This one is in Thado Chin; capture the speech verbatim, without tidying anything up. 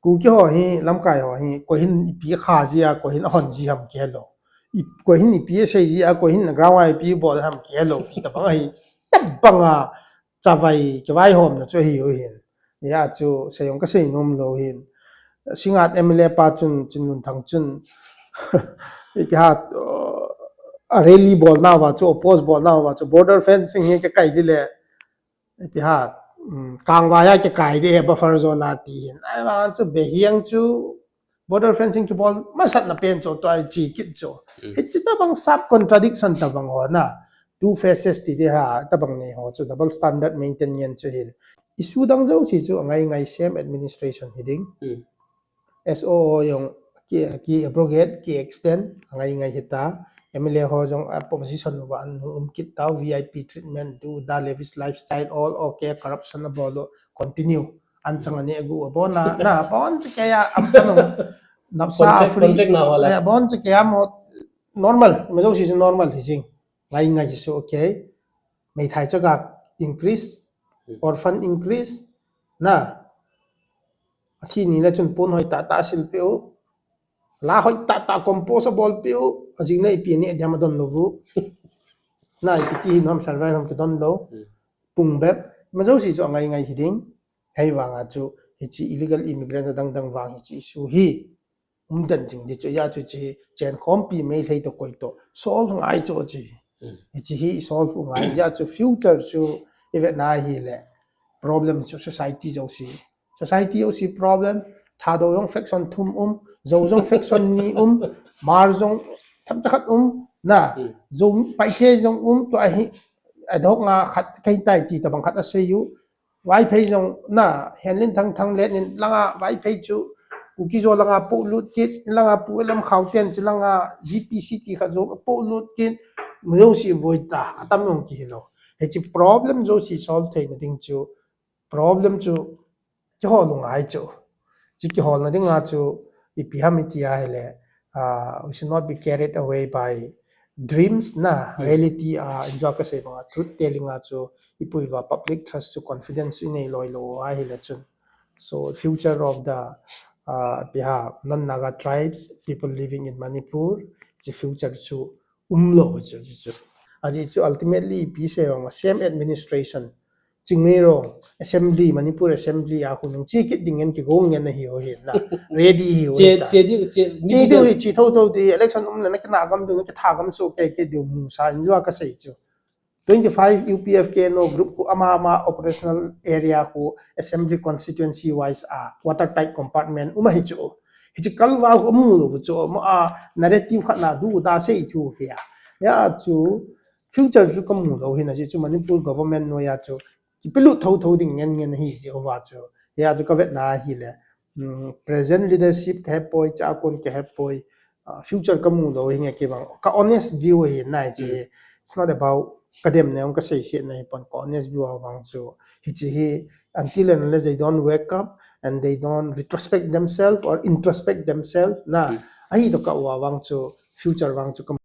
Kuki ho hi, lamkai ho hi, koi hin ipi kha ji a, koi hin ahon ji ham kihelou. I, koi hin ipi asei ji a, koi hin ground a ipi bol ham kihelou. Ti tabang ahi, tabang a, chavai, kivaihomna chu ahi u hin. Hijeh chun, seijong kasei nom lou hin. Singngat M L A pa chun, Chinlunthang chun. Ipi hat, uh, a rally bolna uva chu, oppose bolna uva chu, border fencing hi kikai ding le. Ipi hat, um, kangvai a kikai ding ahi buffer zone a ti hin. Ahivang chu behiang chu border fencing kibol masatna pen chu tua chi kit chu. Mm. Hiche tabang sharp contradiction tabang ho na. Two faces ti ding ahi, tabang nei ho chu double standard maintain ngen chu hin. Issue dang jouse chu angai ngai same administration hiding. Mm. S O O jong ki, ki abrogate, ki extend, angai ngai hita. M L A ho jong, ah, position uva ahung um kit tau, V I P treatment, do the lavish lifestyle, all okay, corruption abol u, continue. Anchang ani agu abon a, na, abon chu kei a, am chalong. Napsa contract, free. Contract na wala. Eh, abon chu kei a mo, normal, imajouse chu normal hi jing. Ngai ngai hi chu okay. Meithai chaga increase, hmm, orphan increase, na. Athi ni le chun pon hoi tah tah asil peh u. La hoi tah tah compose abol peh u. Ajing na ipi ni adia ma don lou u. Na ipi ti hi nom survive ham kidon lou. Hmm. Pung bep. Imajouse chu angai ngai hiding. Hijeh vang a chu hiche illegal immigrant dang dang vang hiche issue hi. Um den jing ding chu, hijeh chun hiche hi chenkhompi Meitei toh koi toh solve ngai chu hiche. Hmm. Hiche hi solve u ngai, hijeh chun future chu ivet na hile problem chu society jouse. Society jouse problem, Thadou jong faction thum um, Zou jong faction ni um, Hmar jong themcha khat um, na, hmm, Zou Paite jong um, tua hi, adok nga khat kei tai ti tabang khat asei u, Vaiphei jong na, Henlin Thangthang le nin langa Vaiphei chu, Kuki-Zo langa polut kit, langa Pu L M Khauten chu langa G P C ti khat jong polut kit, imajouse boi ta, atam jong kihilou. Hiche problem jouse solve theina ding chu, problem chu kihol u ngai chu. Hiche kiholna dinga chu, ipi ham iti ahile, ah, we should not be carried away by dreams na, hmm, reality a, injo kasei banga, truth telling a chu, ipi uva public trust chu confidence chu inei loi lou ahile chun. So, future of the, uh, ipi ham, non-Naga tribes, people living in Manipur, hiche future chu umlou chu, chu, chu. Ajeh chu ultimately ipi sei banga same administration, Chingmeirong Assembly, Manipur Assembly a khu nung che kit ding ngen kigong ngen ahi u hin na. Ready hi u hin ta. Che, che di, che, che di hi, che thotho di, election um le na kina gam diu, na kitha gam soh kei kit diu mu sa injo kasei chu. Twenty-five U P F K N O group khu ama ama operational area khu assembly constituency wise a watertight compartment um ahi chu. Hiche kalval khu amu lou chu, ama a narrative khat na du da sei thu hi a. Hijeh chun future chu kamu lou hin ajeh chu Manipur government noiya chu kipelut thotho ding ngen ngen ahi jeh uva chu. Hijeh chun kavet na hile, um, present leadership kahepoi, chakon kahepoi, uh, future kamu lou hi nge kibang. Ka honest view hi nai che. Hmm. It's not about kadem na jong kasei se na hi pon, ka honest view a vang chu. Hiche hi until and unless they don't wake up and they don't retrospect themselves or introspect themselves na. Hmm. Ahi toh ka uva vang chu future vang chu ka